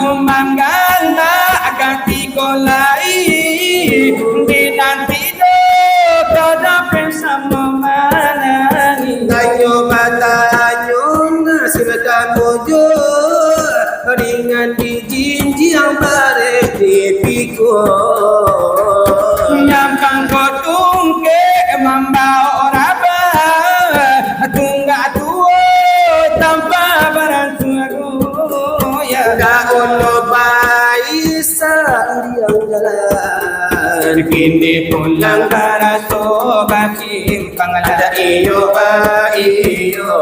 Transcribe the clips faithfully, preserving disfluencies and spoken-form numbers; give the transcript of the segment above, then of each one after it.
Manggalak katiko lai, dinanti doh ka dapek samo manangih. Tanyo batanyo, nasib ka mujua, ringan dijinjiang, bareh dipikua. Nyangkang ko tungkek mambaok rabah, tunggak tuo tanpa barang tuo. Daun lo baisak liang jalan, kini pulang baraso basimpang. Ada iyo ba iyo,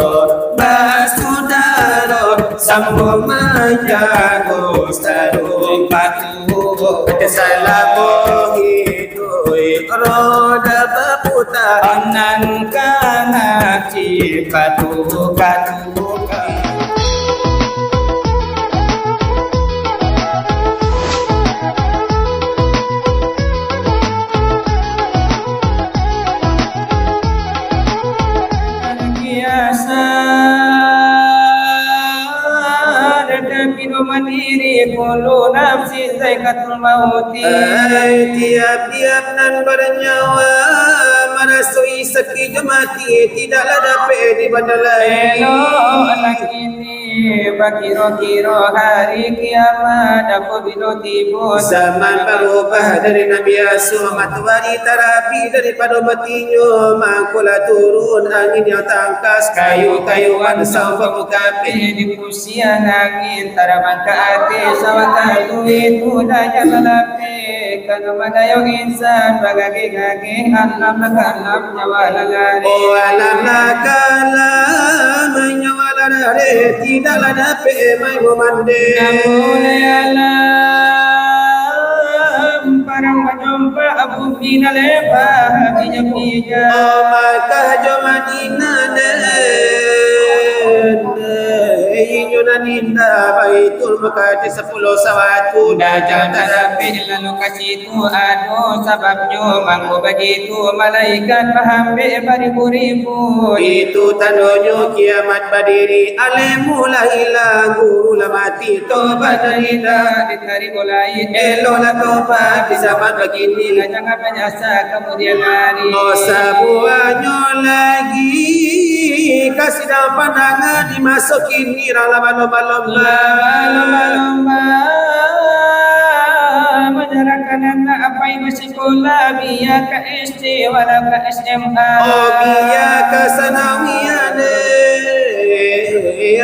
basudaro, samo manjago sarumah tu. Salamo iduik roda baputa, nan kana cipatu katuka. Kiasan, tapi mandiri kulu nafsi zaikatul mauti. Ai, tiap-tiap nan barnyawa marasoi sakik jo mati, tidaklah dapek dibandalai. Elok nan kini bakiro-kiro hari kiamat, apabilo tibo zaman barubah dari nan biaso, matoari tarabik daripado batinyo, mangko lah turun angin yang tangkas, kayu-kayuan saumpamo kapeh. Siang angin tarabang ka ateh, sawakatu itu dajal lalapeh, ka madayo insan bagageh-gageh, alam lah kalam nyawa lah lareh. Oh, alam lah kalam nyawa lah lareh, tidaklah dapek main mamandeh. Namun alam parang banyompak, bumi nan lebah, hatinya pijak. Oh, Makkah jo Madinah den. Inyo nan indah Baitul Mukaddas sapuluah sawatu dajal tarapik, lalu ka situ ado sababnyo, mangko bagitu malaikat baambek baribu-ribu. Itu tandonyo kiamat badiri, alimmu lah ilang, guru lah mati, tobat nan indah ditarimo lai, eloklah tobat di zaman bakini. Jangan banyasa kamudian hari. Oh, sabuahnyo lagi, ka sidang pandangan di maso kini, lah balomba-lomba. Lah balomba-lomba, manyarankan anak pai basikolah, bia ka S D, walau ka S M A. Oh, bia ka sanawiyah deh,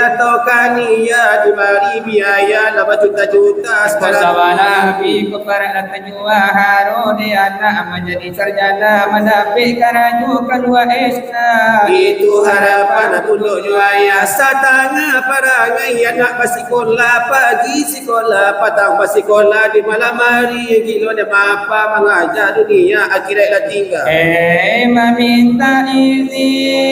atau ka niyah dibari biaya lah bajuta-juta. Sekolah. Sakolah pi ka parak lah tajua, haro dek anak manjadi sarjana, mandapek karajo kalua S K. Itu harapan punduknyo ayah. Satangah parangai anak basikolah, pagi sikolah, patang basikolah, di malam hari gilo dek bapa, mangaja dunia, akhirat lah tingga. Eh, maminta izin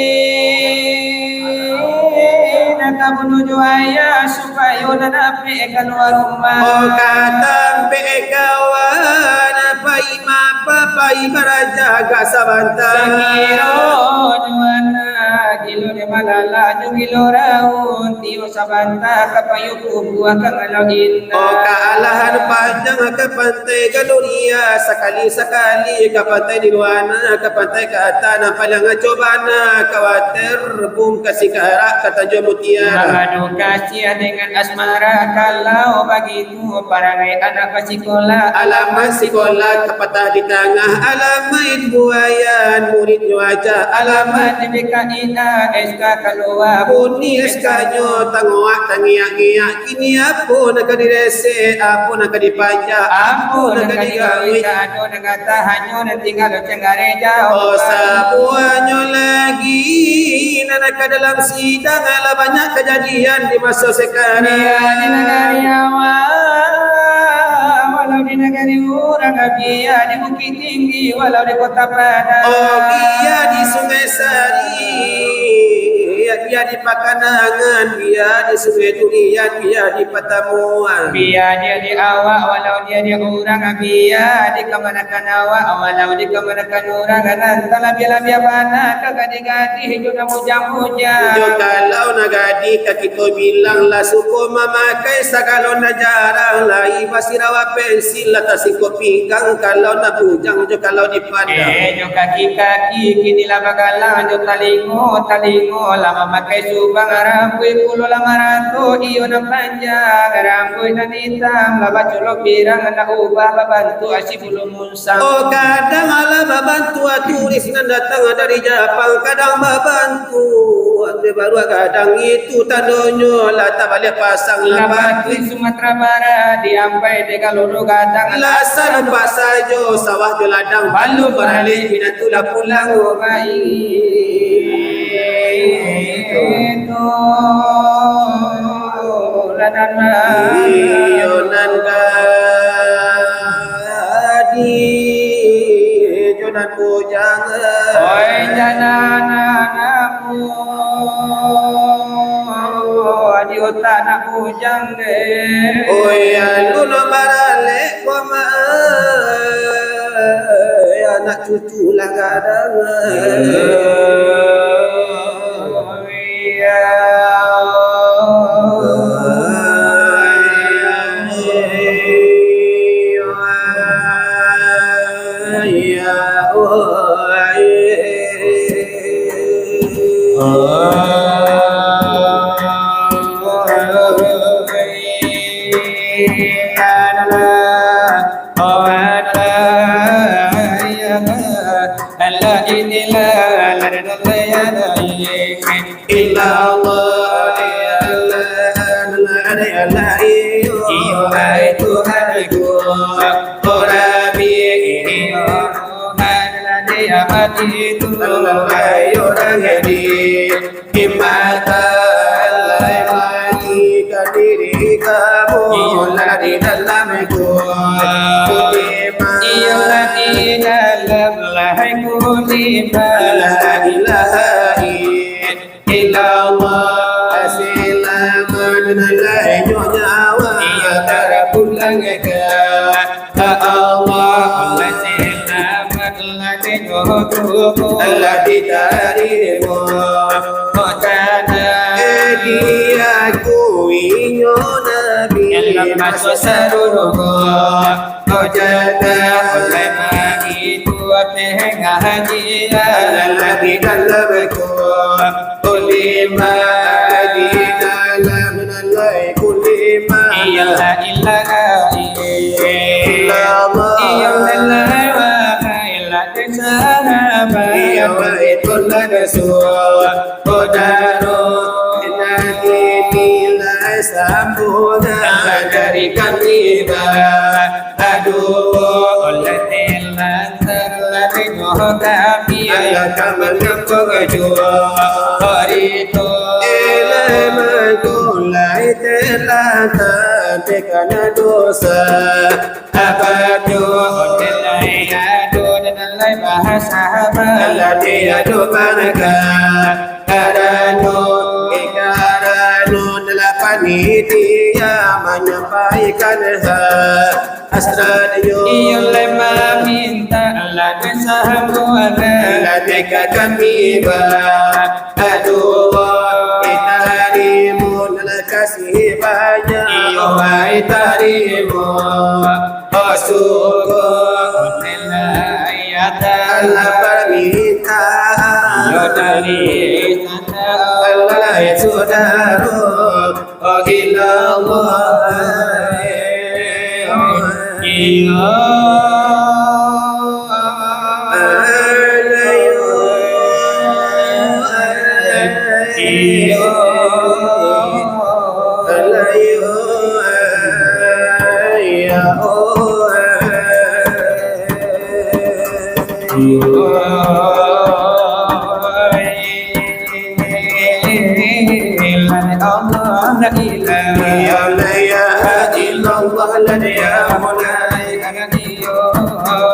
ka bunuh jo ayah, supayo nan dapek kalua rumah. Oh, ka tampek kawan, pai mapa, pai baraja agak sabanta. Sakiro jo anak gilo dek malala, jo gilo raun, tiok sabanta ka payu kubuah ka ngalau inah. Oh, ka alahan panjang ka pantai Gadoria, sakali-sakali ka pantai di luana, ka pantai ka atah, nan paliang ngaco bana, ka water boom, ka Singkarak, ka Tanjuang Mutiara. Mangadu kasiah dengan asmara, kalau bagitu parangai anak basikolah. Alamat sikolah ka patah di tangah, alamaik buayan muridnyo aja, alamat di B K I A S K kalua, bunyi S K-nyo tangoak tangiak-ngiak, kini apo nan ka diresek, apo nan ka dipanjak, apo nan ka digawik, ado nan gatah, hanyo nan tingga loceng garejau. Oh, sabuahnyo lagi, nan ka dalam sidang, lah banyak kajadian di maso sakarang. Di nagari awak, walau di nagari urang, bia di Bukittinggi, walau di Kota Padang. Oh, bia di Sungai Sari, Bia di pakanangan, bia di Sungai Durian, bia di patamuan. Bia di, di awak, walau di, di urang, bia di kamanakan awak, walau di kamanakan urang, nan talabiah-labiah bana ka gadih-gadih jo nan bujang-bujang. Jo kalau nan gadih ka kito bilang, lah suko mamakai sagalo nan jarang, lai basirawa pensil, lah tasingko pinggang kalau nan bujang jo kalau di Eh, jo kaki-kaki kini lah bagalang, jo talingo-talingo lah mamakai subang, rambuik pulo lah marato, iyo nan panjang, rambuik nan itam lah baculok pirang, nak ubah babantuak si bulu musang. Oh, kadang lah babantuak turis nan datang dari Japang, kadang babantuak Buat baruak gadang itu tandonyo, lah tabaliak pasang lah patuik. Sumatera Barat, diampai dek kaluru gadang. Lah salumpak sajo sawah jo ladang, balun baralek minantu lah pulang, oh, baik. Itu lah nan iyo nan gadih jo nan bujang. Oi, jangan anakmu, di otak nak bujang deh. Oi, alun baralek ko mak, anak cucu lah gadang. Illallah, iyo, ai Tuhanku, oh Rabbi, iyo, Tuhan, lai amati tu, lai urang jadi, di mata lai mati ka diri kamu, lah di dalam ku, iyo, lah di dalam lai ku, di mata la ilaha illallah, selamat lai nyo nyawa, iyo, tapulang ka Allah, selamat lai nyo tubuh, lah ditarimo. Eh, diakui nyo Nabi masuak sarugo. Kau jaga oleh mari tu tengah haji, lah di dalam ku kulima, di dalam nan lai kulima. Iyo, la ilaha illallah. Iyo, la ilaha illallah. Iyo, itu lah Rasul. Kodaro, nanti bila sambungan dari kami, bah. Aduh, oleh telantar lari nyoh kami, alah ka mangapung jua. Hari tu, elai mangulai telantar, tekana dosa. Abajo, oleh lai ado, dan lai bahasa, alah tiado bangka. Karano, eh, karano telah panitia manyampaikan hak asranyo. Iyo lai maminta lah disambuang. Lah deka kami ba. Aduh, eh, tarimo lah kasih banyak. Iyo, ai tarimo. Oh, syukur. Alah parmintaan. Iyo, dari Allah, sudaro. Oh, ilallah. Iyo. Iyo.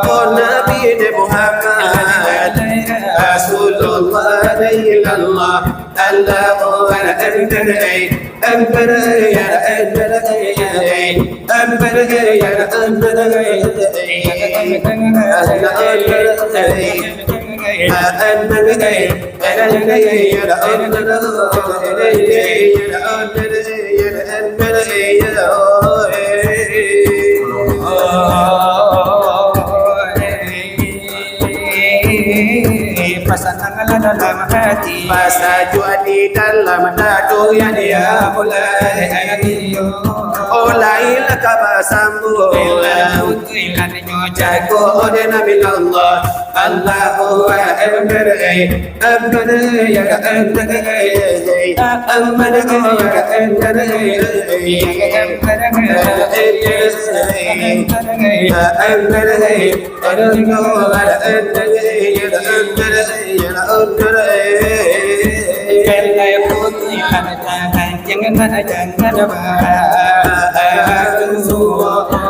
Oh, Nabi Muhammad, Rasulullah, la ilaha illallah. Allahu Akbar, Akbar, ya Akbar, Akbar, ya Akbar, Akbar. Basananglah dalam hati, basajuak di dalam dado, ya dia mulai. Oh, lain lah ka basambung. Jago dek Nabi Allah. Allahu Akbar, Akbar, ya Akbar, Akbar, Akbar, ya Akbar, Akbar.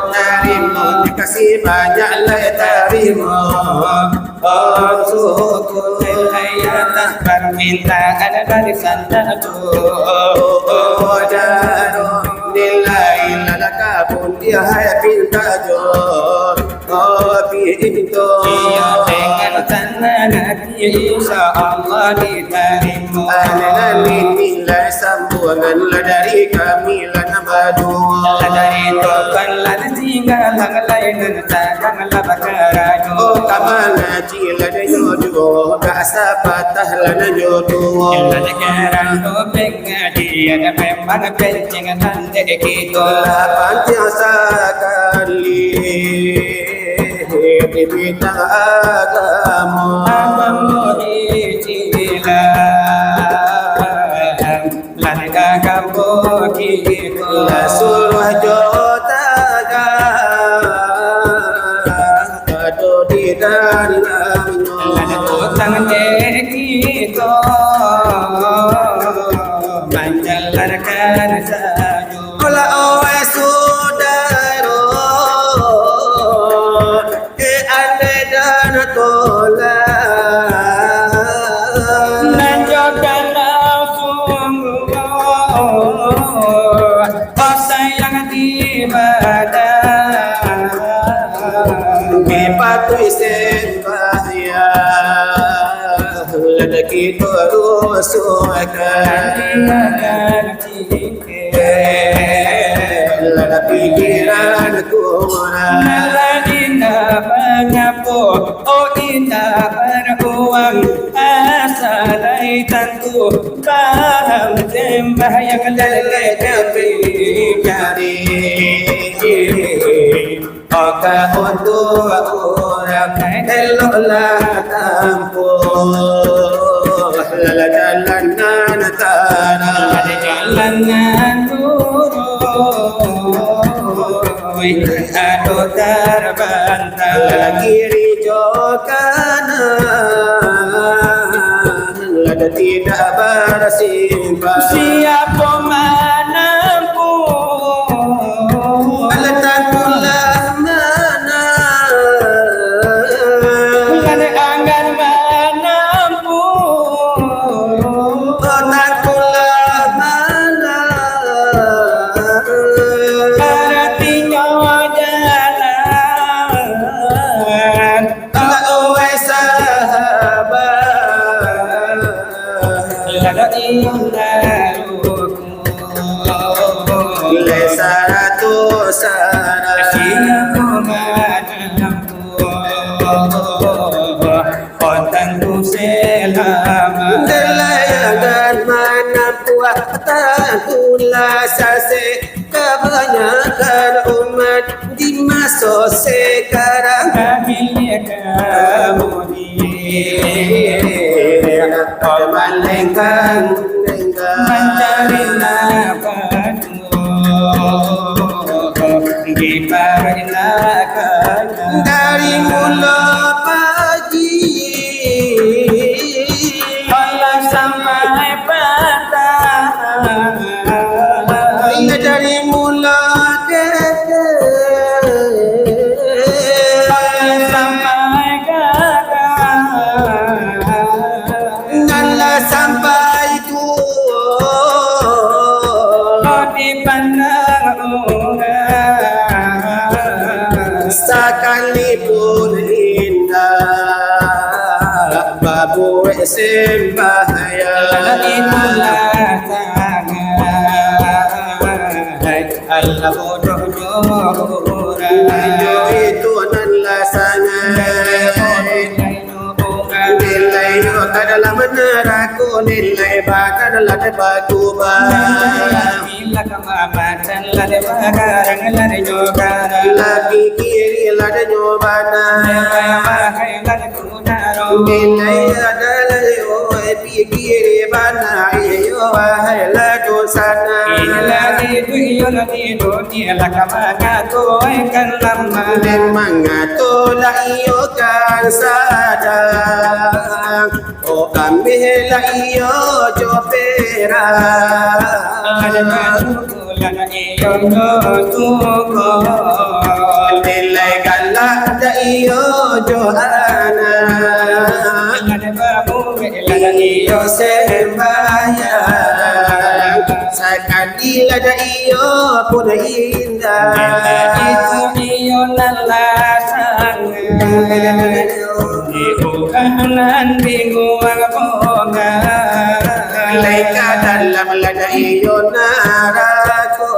Tarimo, kasih banyak lah tarimo. Oh, syukur. Permintaan barisan tanah tu. Oh, jaro nilai lalaka pun dia hai pinta jo. Oh, pintu. Iya, dengan senang hati, insya Allah ditarimo. Anak nilai sambungan lah dari kami lah. Lah dari Tuhan lah ditinggalan, lain nan sayang lah bakarajo. Oh, ka mangaji lah nyo duo, ka sapatah lah nyo duo. Lah sekarang tu pengajian memang penceng nan dek kito. Lah pantiang sakali di bidang agamo. Agamo Islam. Lah dikagamo kito. Lah suruah jo tagah ado di dalamnyo. Lah dek utang dek kito manjalankan sajo. Olah oe sudaro, eh, andai dan tolak. Nan jo dalam sungguh, oh, sayang di badan. Dipatuhi sembahyang, lah kito rusuahkan. Lah pikiran kurang. Lah indak banyak po, oh indak banyak uang. Asa lai tantu paham sembahyang lalai dari. Oka untuak urang eloklah tampuah, lah jalan nan tarang, lah jalan nan luruih, ado tarbantang, lah kiri jo kanan. Lah tidak barasimpang. Siapo manampuah? Lah tantulah manang. Lah anggan manampuah. Lah tantulah manang. Aratinyo jalan. Kalau wahai sahabat, kalau ingat lai sarato sara. Kontan tu selama. Dalayangan manampuah tantulah sasek. Kabanyakan umat di maso sekarang. Kami kamu ni malenggang, mencari nafkah di parilakan. Dari mulo pagi, alah sampai patang. Dari mulo dek, alah sampai gadang. Nan lah sampai tu Sakalipun indak babuek sembahyang, itulah sangaik Allah bodohnyo urang. Itu nan lah sangaik. Nilai nyo ka dalam narako, nilai badan lah dibakubang. Lah ka mamachan, lah dibagarang, lah dinyo garang. Lah pikiri, lah dinyo bana. Wahai lah dinyo bana. Nilai adalah, oi, pikiri bana, iyo, wahai lah dosa na. Iyo lah di dunia, lah di dunia, lah ka mangato, wahai kan lamah. Memang ngato lah iyo kan sadang. Oh, ambiaklah iyo jo perak. Lah iyo jo suko. Nilai galak lah iyo jo anak. Lah iyo sembahyang. Sakali lah iyo pun indak. Itu iyo nan lah sangaik. Di urang nan bingung bongan. Lai ka dalam lah iyo narako.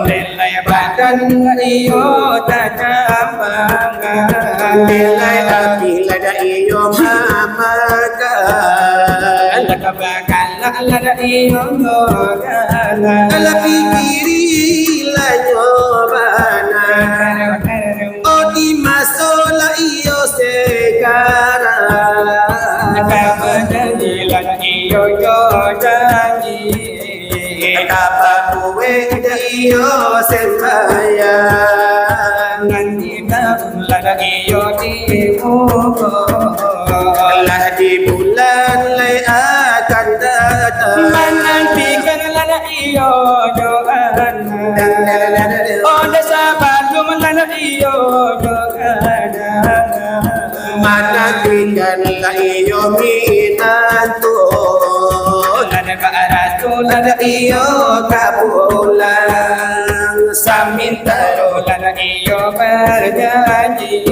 Nilai badan lah iyo tacambang. Nilai api lah iyo mamakan. Lah ka bagalak lah iyo nyo galak. Lah pikiri lah nyo bana. Oh, di maso lah iyo sakarang. Ka bajanji lah iyo jo janji. Ka babuek lah iyo sembahyang. Nan di tahun lah iyo di bulan. Lah di bulan lai akan datang. Manantikan lah iyo jo anak. Oh, dek sabalun lah iyo jo anak. Manantikan lah iyo minantu. Lah dek baraso lah iyo ka pulang. Samantaro lah iyo bajanji.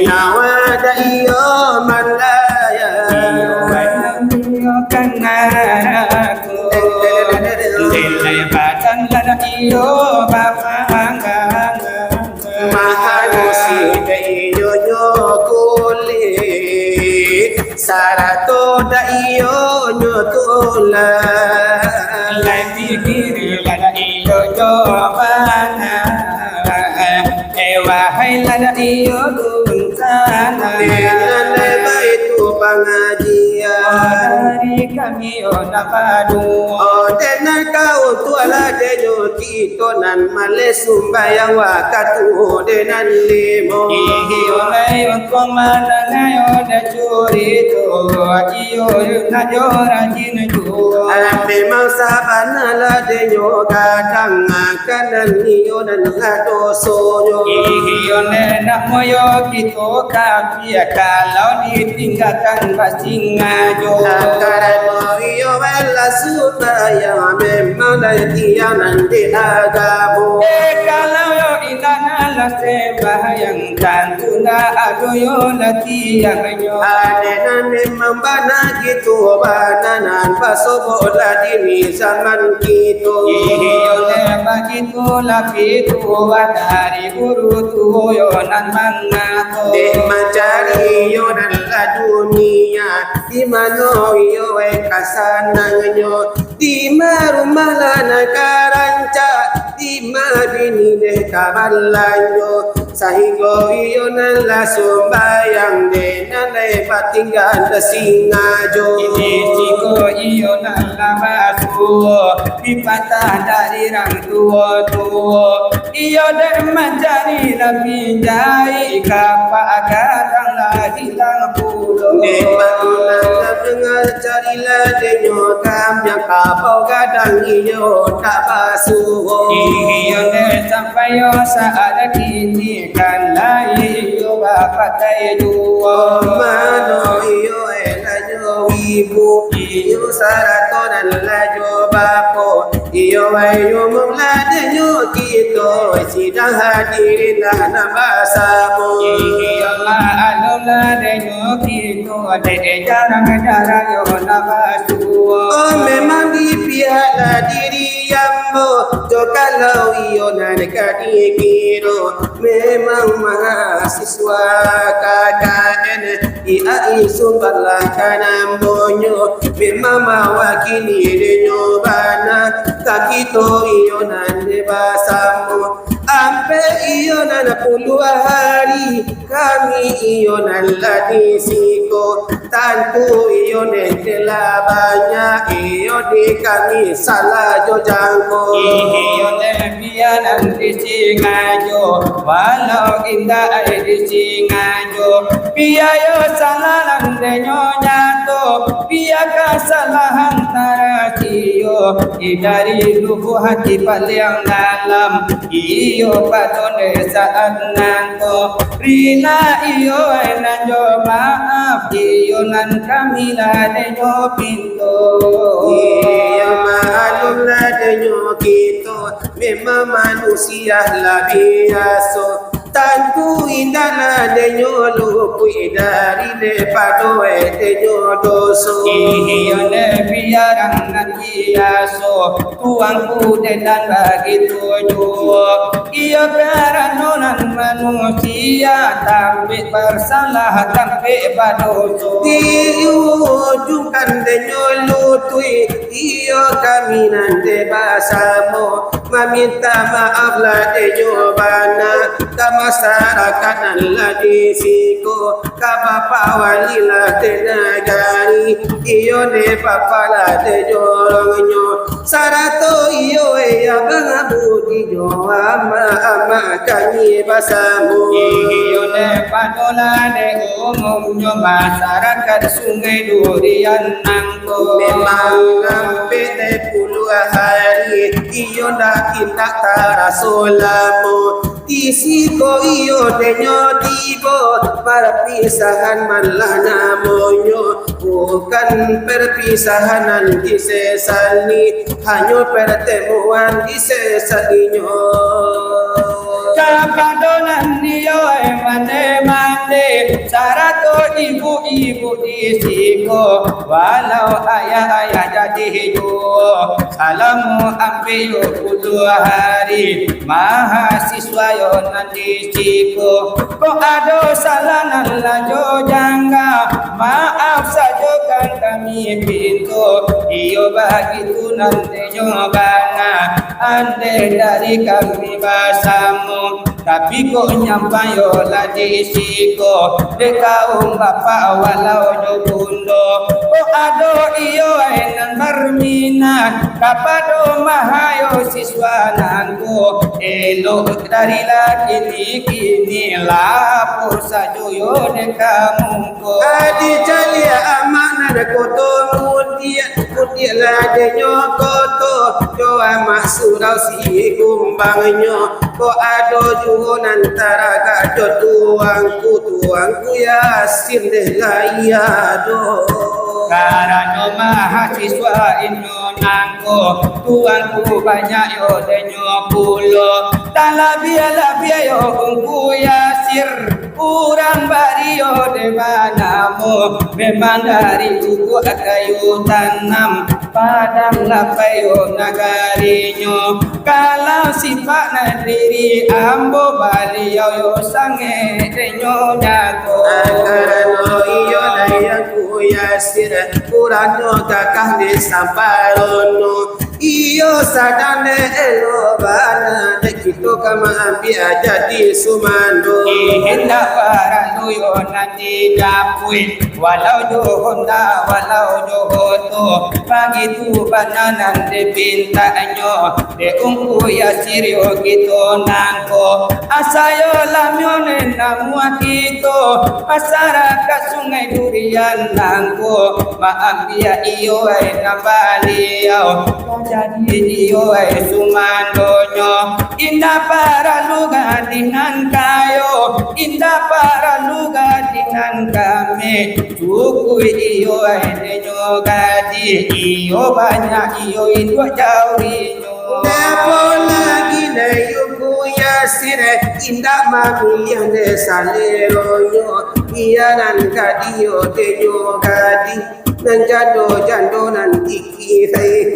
Nyawa lah iyo malayang. Iyo manantikan anakku. Nilai badan lah iyo bapanggang. Mahalusi lah iyo nyo kulik, sarato lah iyo nyo tulang. Lai pikiri lah iyo jo bana. Eh, wahai lah iyo dunsanak. Nan baitu pangajian. Dari kami yo nak padu. Oh, dek nan ka untuak lah dek nyo kito nan maleh sumbayang wakatu dek nan limo. Iyo lai untuak mandangayo dek curito, iyo nak jo rajin juo. Alah, memang sabana lah dek nyo gadang makanan iyo nan lah dosonyo. Iyo ndak nak moyo kito ka Iyo, kalau ditinggakan basingajo. Karano iyo lah sumbayang, memang lai tiang nan di agamo. Eh, kalau yo indak lah sembahyang, tantu ndak ado yo lah tiangnyo. Ado nan memang bana gitu, bana nan basobok lah di zaman kito. Iyo, bagitu lah pituah dari guru tuo yo nan mangato. Dek mancari yo nan lah dunia, di mano iyo ka sanangnyo, di ma rumah lah nan ka rancak, di ma bini dek ka balanjo. Sahinggo iyo nan lah sumbayang, dek nan lai batingga ndak singajo. Sahinggo iyo nan lah basuo, dipatah dari rang tuo-tuo. Iyo dek mancari nan pinjai, kapak gadang lah ilang pulo. Dek mano nan lah mancari lah dek nyo kambiang, kapau gadang iyo ndak basuo. Iyo dek sampai yo saat kini kan lai iyo bapakai juo. Mano iyo eh lah jo ibu, iyo sarato nan lah jo bapo. Iyo, wahai umum, lah denyo kito, sidang hadirin lah nan basamo. Iyo, maklum lah denyo kito, dek jarang-jarang yo lah basuo. Oh, memang di pihak lah diri ambo, jo kalau iyo nan ka dikiro, memang mahasiswa K K N I A I Sumbar lah ka namonyo, memang mawakili denyo bana, ka kito iyo nan basamo. Ampek iyo nan puluah hari, kami iyo nan lah di siko, tantu iyo nan telah banyak, iyo di kami salah jo jangko. Iyo nan Bia nan disingajo, walau indak disingajo, bia yo salah nan denyo nyato, bia kasalahan tarasio, dari lubuak hati paliang dalam, iyo pado dek saat nangko, rila iyo nan jo maaf, iyo nan kami lah denyo pinto. Iyo maklum lah denyo kito, memang manusia lah biaso, tantu indaklah denyo lupuik dari daripado denyo doso. Iyo, dek biaran nan biaso, tuangku, dek nan bagitu juo. Iyo, karano nan manusia, tampek basalah, tampek badoso. Diujungkan denyo lutuik, iyo kami nan dek basamo, maminta maaf lah denyo bana, ka masarakat nan lah di siko, ka bapak wali lah dek nagari, iyo dek bapak lah dek jorongnyo, sarato iyo, eh, abang abudi jo amak-amak kami basamo. Iyo dek pado lah dek umumnyo masarakat Sungai Durian nangko. Memang ampek dek puluah hari, iyo ndak indak taraso lamo. Di siko iyo denyo tibo, parpisahan malah namonyo, bukan perpisahan nan disesali, hanyo pertemuan disesalinyo. Kapado nan iyo mande-mande, sarato ibu-ibu di siko, walau ayah-ayah jadi juo, salamo ampek puluah hari, mahasiswa yo nan di siko. Kok ado salah nan lah jo jangga, maaf sajo kan kami pinto. Iyo bagitu nan denyo bana, andeh dari kami basamo. Tapi kok nyampayo lah di siko, dek kaum bapak walau jo bundo. Kok ado iyo nan barminat, kapado mahayo siswa nangko, elok dari lah kini-kini, lapor sajo yo dek ka muko. Adi caliak amak nan koto mudiak, mudiak lah denyo koto, jo amak surau si kumbangnyo. Kok ado juo nan taragak jo tuangku, tuangku Yasin deh lai ado. Karano mahasiswa inyo nangko, tuangku banyak yo denyo pulo. Talabiah-labiah yo Ungku Yasir, urang Bario dek banamo, memang dari tubuah kayu tanam, Padang Lapai yo nagarinyo. Kalau sipak nan diri ambo, baliau yo sangek denyo jago. Karano iyo lah Ungku Yasir, urang nyo gagah dek samparono. Iyo sadang dek elok bana, dek kito ka maambiak jadi sumando. Indak paralu yo nan dijapuik, walau jo honda, walau jo oto, bagitu bana nan dipintaknyo. Dek Ungku Yasir yo kito nangko, asa yo lah mionen namuah kito, masarakat Sungai Durian nangko, maambiak iyo ai nan baliau, jadi iyo ai sumandonyo. Indak paralu gadih nan kayo, indak paralu gadih nan kame, Cukuik iyo, inyo gadih, iyo banyak, iyo iduik jauah inyo. Apo lagi nan iyo Yasir, indak mamiliah dek saleronyo, iyo nan gadih, iyo denyo gadih, nan jando, jando nan tikihai.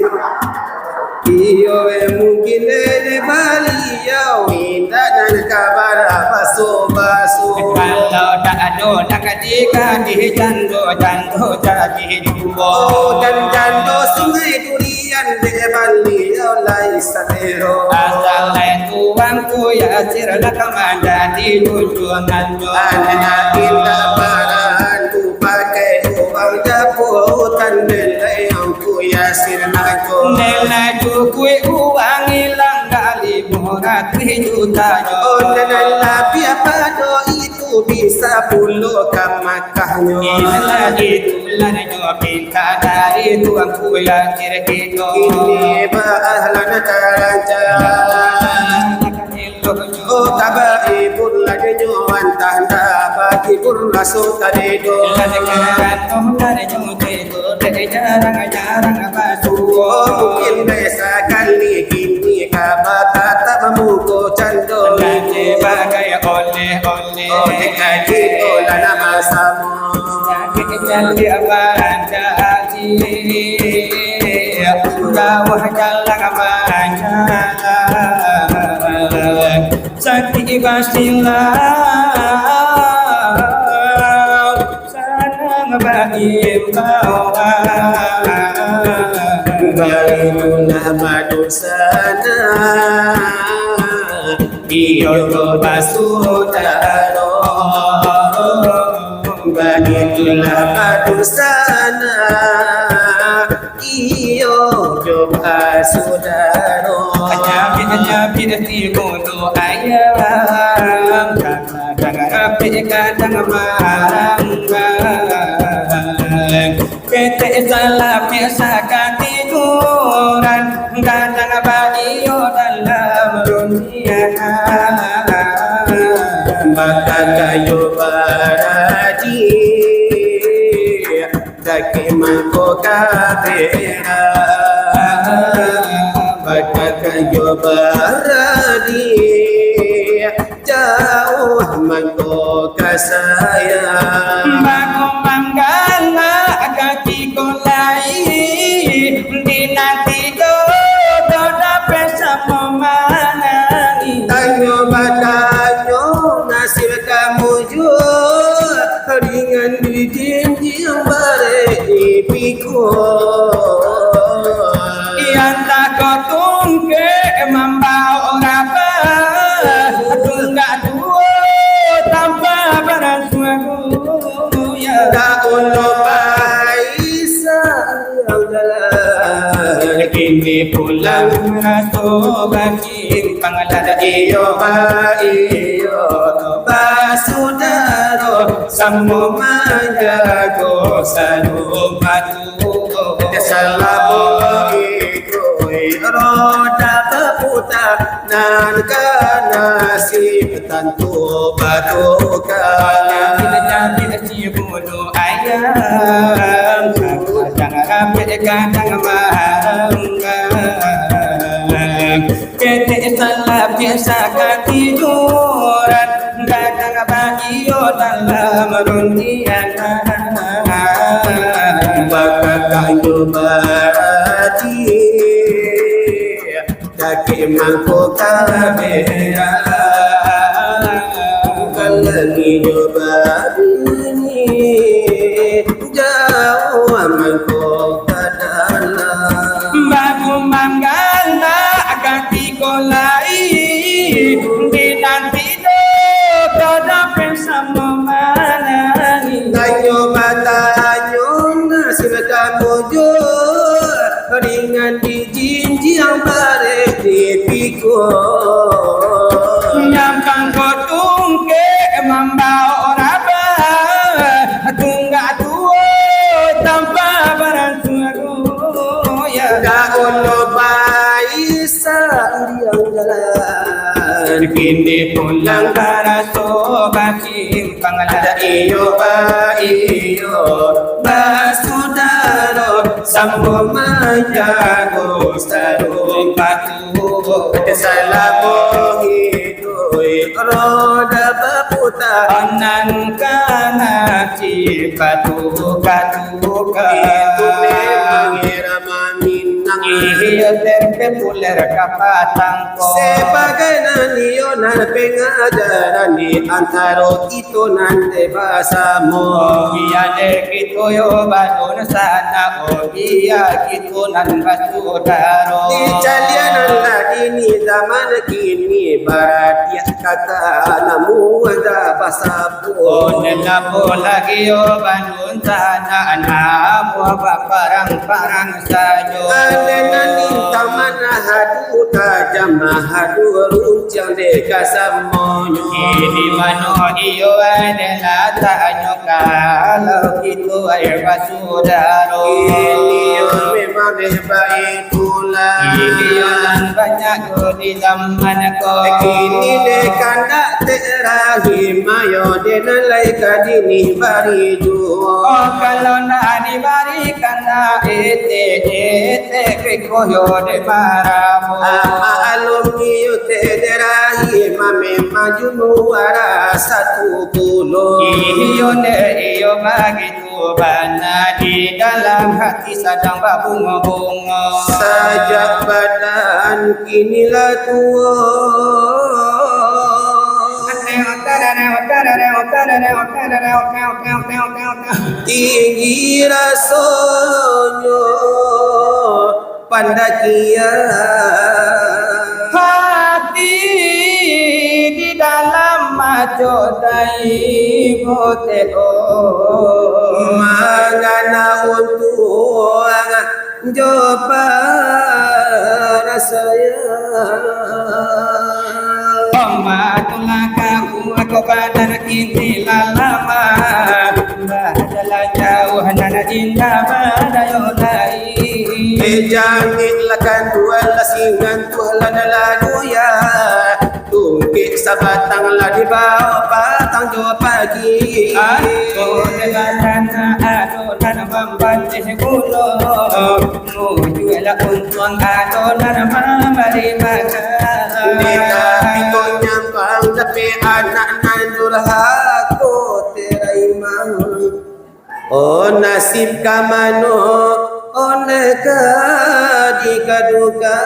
Iyo, eh, mungkin dari Baliau, indak nan ka barabaso-baso. Kalau dak ado nan gadih-gadih, jando-jando gadih juo. Oh, dan jando Sungai Durian dek Baliau lai salero. Asal lai tuanku Yasir lah ka manjadi junjuangannyo. Anak indak barahan tu pakai urang japutan, dek lai Angku Yasir najo. Nilai cukuik uang ilang ka limo ratuih jutanyo. Oh, nan labiah pado itu bisa pulo ka Makahnyo. Itulah, itulah nyo pinta dari Tuanku Yasir kito. Ini ba ahlan taranca. Oh, tabaibur lah dinyo antah ndak bagibur masuk tadi tu. Oh, mungkin dek sakali kini ka batatap mamuko cando. Bagai oleh-oleh. Oh, dek kaji tu lah nak basamo. Jadi abang jadi. Jauah jalan manjalan, sakik basilau, sanang baimbauan. Baitulah badunsanak, iyo jo basudaro. Baitulah badunsanak, iyo jo basudaro. Kacabik-kacabik tigo tu ayam, kadang rapek, kadang marambang. Ketek salapik sakatiduran, kadang baiyo dalam rundiang. Bakakayo baradi, dakek mangko ka berang. Bakakayo baradi, jauah mangko ka sayang. Bakumbang galak katiko lai, dinanti doh, doh dapek samo manangih. Tanyo batanyo nasib kamu juo, ringan dijinjiang barek dipikul. Iyan tako tungkek mambao rabah, tunggak duo tanpa barasuah buya. Daun lo paisa jalan, kini pulang raso bagi. Pangaladak iyo baiyo, basudaro, samo manjago sarumpatu. Salamo ikuik roda baputa, nan ka nasib tantu batuka. Tapi, tapi, si bunuh ayam, kadang rapek, kadang marambang. Ketek salapik sakatiduran, kadang baiyo dalam rundiang. Bakakayo baradi, dakek mangko ka berang. Kalangi jo babini, jauah mangko ka dalam. Bakumbang galak katiko lai, dinanti doh, doh dapek samo manangih. Tanyo batanyo nasib kamu juo, ringan dijinjiang barek dipikul. Nan kangko tungkek mambao rabah, tunggak duo tanpa barasuah buya. Daun lo paisa iriang jalan, Kini pulang baraso basimpang lah. Iyo ba iyo basudaro, sambo manjago sarumpatu. Salamo hiduik roda baputa, nan kana sipatu katuka. Itu memang irama Minang. Iyo, populer ka patang ko. Sabagai nan iyo nan pangajaran di antaro kito nan dek basamo. Iyo dek kito yo badunsanak, oh iyo kito nan basudaro. Di calianan lah dini zaman kini, baratiak kata namuah dah basamo. Oh, nanapo lagi yo badunsanak, namuah baparang-parang sajo. Ade nan lintang manah adu tajam, nah adu runciang dek kasamonyo. Di mano iyo adalah tanyo kalau kito ai basudaro. Ini memang dek baitulah. Iyo nan banyak tu di zaman ko. Kini dek kandak dek rahim, ayo dek nan lai ka dini bari juo. Oh, kalau nak dibari Kana etek-etek beko yo dek maramo. Maklum iyo teh derahi mamemang junuara satu pulo. Iyo dek iyo bagitu bana di dalam hati sadang babungo-bungo. Sajak badan kini lah tuo. Tinggi rasonyo pandakian. Hati di dalam maco dai botelo. Mangana untuang jo parasaian. Pambatulah kamu, ako badan kini lah lama. Bajalan jauh, nan indah badayo lai. Ejang lah kanduan lah singan tuah lah naladuya. Tungkik sabatang lah dibao patang jo pagi. Ako dengan adonan mambanjih gulo. Mujualah untuang adonan mambari makan. Di tapi kok nyambang tapi anak nan durhako teraimang. Oh nasib ka mano, oh nak ka dikadukan.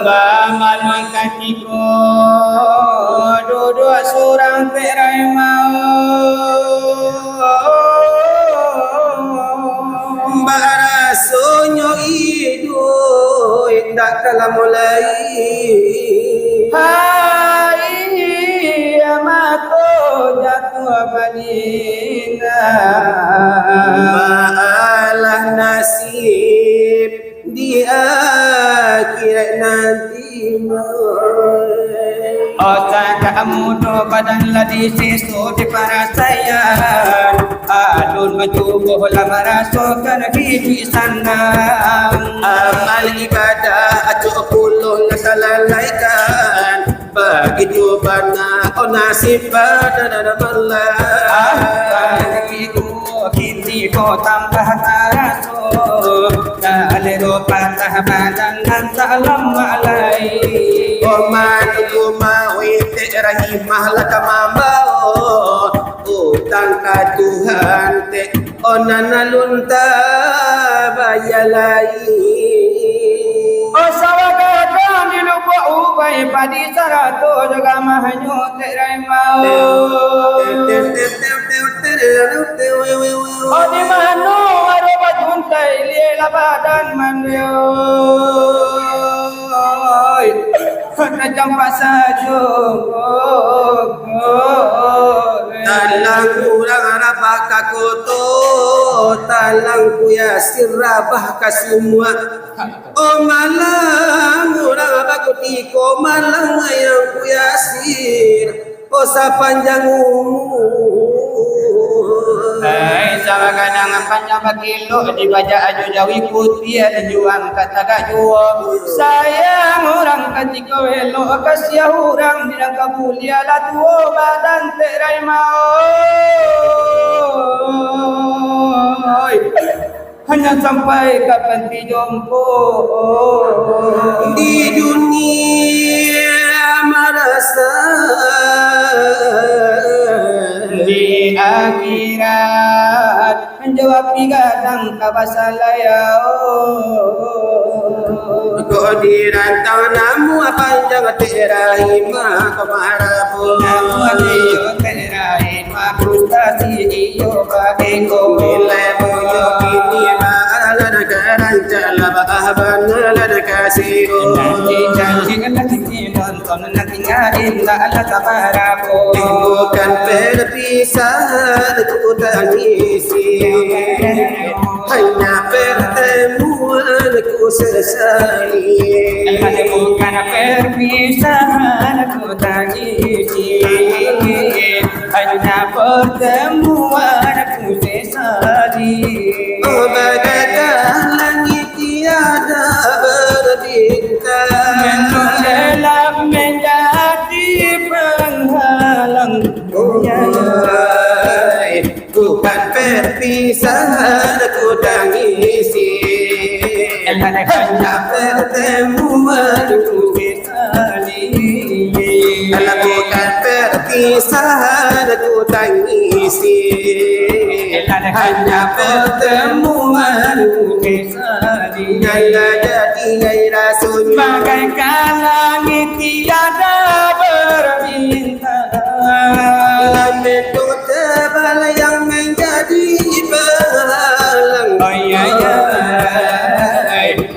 Bamanuang katiko duduak surang perai mao. Barasonyo iduik ndak ka lamo lai. Hai, mako jatuah balinda. Maalah nasib di akhirat nanti. Otak mudo badan lah diseso di parasaian. Alun mancubo lah marasokan hiduik sanang. Amal ibadah acok pulo lah talalaikan. Bagitu bana, oh nasib badan malah. Bagitu kini ko tambah taraso. Talero patah badan nan tak lamak lai. Oh manuku mawih tek rahimah lah ka mambao. Utang ka Tuhan tek. Oh nan alun tabaya lai. Oh sawah gadang di lubuak ubai padi sarato jo gamahnyo tek rai mao. Oh di mano ado bajuntai liek lah badan mandioi. Tajam pasajo. Talang urang rabah ka koto, talang ku Yasir rabah ka sumua. Oh malang urang rabah kutiko, malang ayang ku Yasir, oh sapanjang umua. Hai, sabagadang panjang bakilok, dibajak ajo jawi putiah, dijuang ka tagak juo. Sayang urang ka Yo elok kasiah urang, bilang ka buliah lah tuo badan terai maoi. Hanya sampai ka panti jompo. Di dunia marasa, di akhirat. Manjawab gadang ka basalayau. Kok di rantau namuah panjang terai mah ko marabu. Namuah iyo terai mah frustasi iyo badeko. Nilai buyo kini baalan ka rancak lah baah bana lah dikasih. Janji-janji lah tinggi nonton. Bukan perpisahan ku tangisi, hanya pertemuan ku sesali. Bukan perpisahan ku tangisi, hanya pertemuan ku sesali. Oh, bagaikan langit tiada berbintang. Menolak menjadi penghalang. Oh, bukan perpisahan ku tangisi, hanya pertemuan ku sesali. Alah, bukan perpisahan ku tangisi, hanya pertemuan ku sesali. Nyala jadi ai raso bagaikan langit tiada berbintang. Langit tu tebal yang menjadi penghalang. Oh, iya, iya.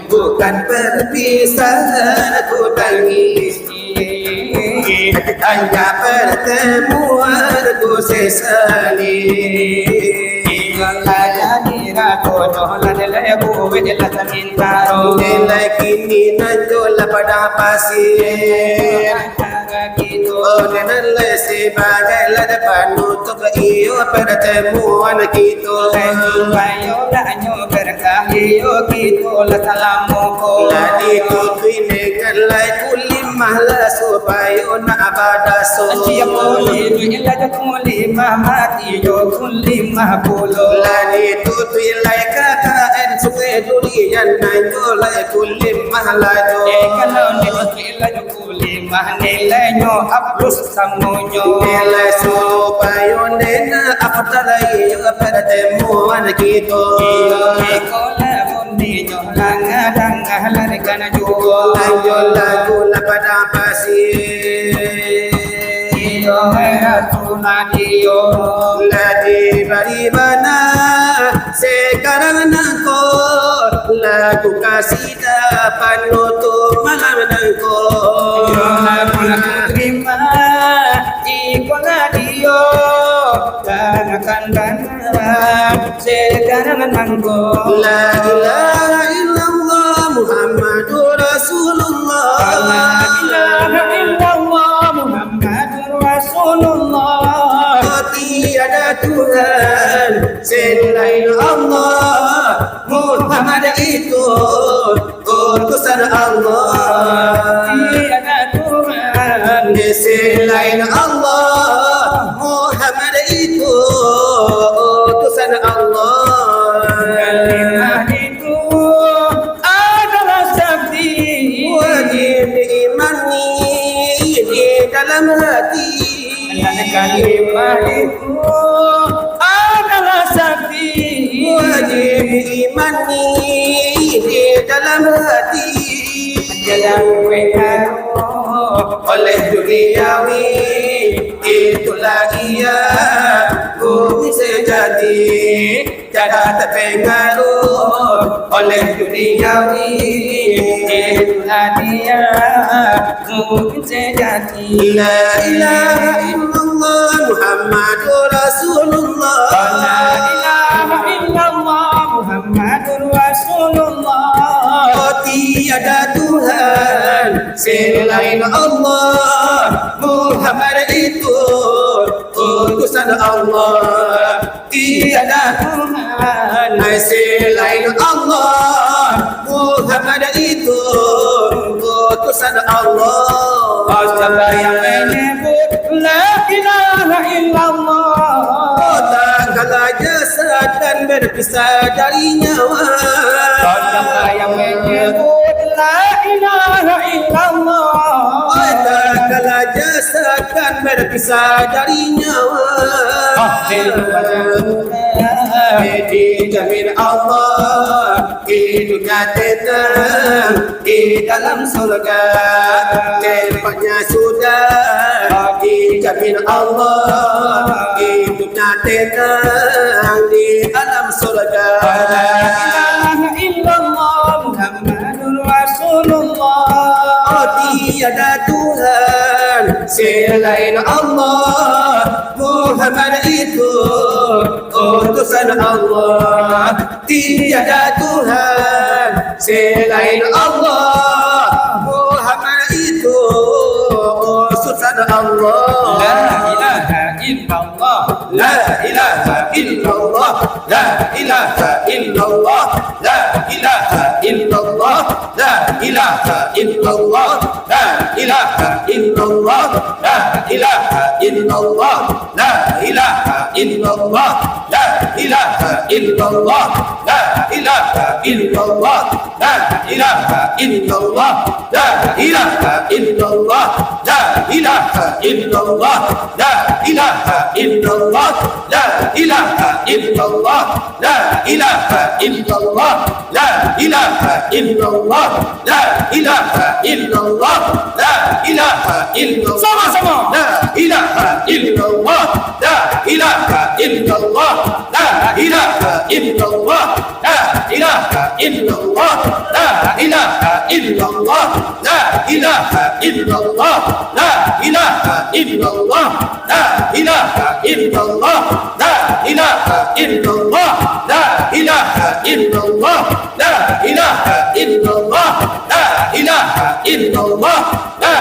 Bukan perpisahan ku tangisi, hanya pertemuan ku sesali. Iyo lah jadi rakono lah dek buek lah samintaro. Nilai kini nan jo lah padang pasir. Oh, nan lai sabagai lah panutup iyo pertemuan kito. Supayo lah nyo berkah iyo kito lah salamo ko. Lah ditutuik dengan lai kulimah lah supayo nak badaso. Siapo iduik lah jo kulimah, mati jo kulimah pulo. Lah ditutuik lai K K N Sungai Durian, nan jo lai kulimah lah jo. Eh, kalau ditutuik lah jo kulimah, nilainyo A plus samonyo. Nilai supayo nena afdal iyo pertemuan kito. Iyo, iko lah bundinyo, langah-langah larikan juo. Ayo lagu lah padang pasir. Iyo, eh, Rasul Nadio. Lah dibari bana, sekarang nangko, lagu kasih Panutup malam nangko. Yo, lagu-lagu terima, iko lah dio, tangakan bana, sekarang nangko. La ilaha illallah Muhammadur Rasulullah. La ilaha illallah Muhammadur Rasulullah. Oh, tiada Tuhan selain Allah. Muhammad itu utusan Allah. Tiada Tuhan selain Allah. Muhammad itu utusan Allah. Kalimah itu adalah sakti. Wajib diimani di dalam hati. Kalimah itu adalah sakti. Wajib diimani di dalam hati. Jangan pengaruh oleh duniawi, itulah ia bumi sejati. Tiada terpengaruh oleh duniawi, itulah dia mukmin sejati. La ilaha illallah Muhammadur Rasulullah. La ilaha illallah Muhammadur Rasulullah. Oh, tiada Tuhan selain Allah, Muhammad itu utusan Allah. Tiada Tuhan selain Allah, Muhammad itu utusan San Allah. Kau sambayang menyebut la ilaha illallah. Oh, tak kala jasad kan berpisah dari nyawa. Kau sambayang menyebut la ilaha illallah. Oh, tak kala jasad kan berpisah dari nyawa. Ah, eh, dijamin Allah hidupnya tenang di dalam surga. Tempatnya sudah dijamin Allah hidupnya tenang di alam surga. La ilaha illallah Muhammadur Rasulullah. Oh, tiada Tuhan selain Allah, Muhammad itu utusan Allah. Tiada Tuhan selain Allah, Muhammad itu utusan Allah. La ilaha illallah, la ilaha illallah, la ilaha illallah, la ilaha illallah, la ilaha illallah, la ilaha illallah, la ilaha illallah, la ilaha illallah, la ilaha illallah, la ilaha illallah, la ilaha illallah, la ilaha illallah, la ilaha illallah, la ilaha illallah, la ilaha illallah, la ilaha illallah, la ilaha illallah, la ilaha illallah, la ilaha illallah. Sama-sama. La ilaha illallah, la ilaha illallah, la ilaha illallah, la ilaha illallah, la ilaha illallah, la ilaha illallah, la ilaha illallah, la ilaha illallah, la ilaha illallah, la ilaha illallah, la ilaha illallah, la ilaha illallah, la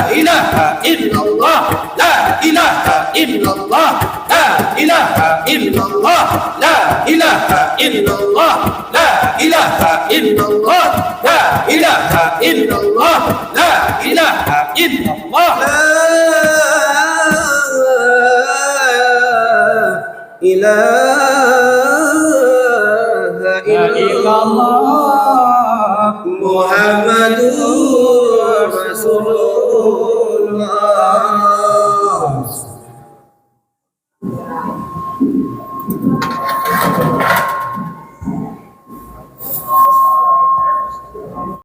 ilaha illallah, la ilaha illallah, la ilaha illallah, la ilaha illallah, la ilaha illallah, la ilaha illallah, la ilaha illallah. La ilaha illallah. Muhammadur Rasulullah.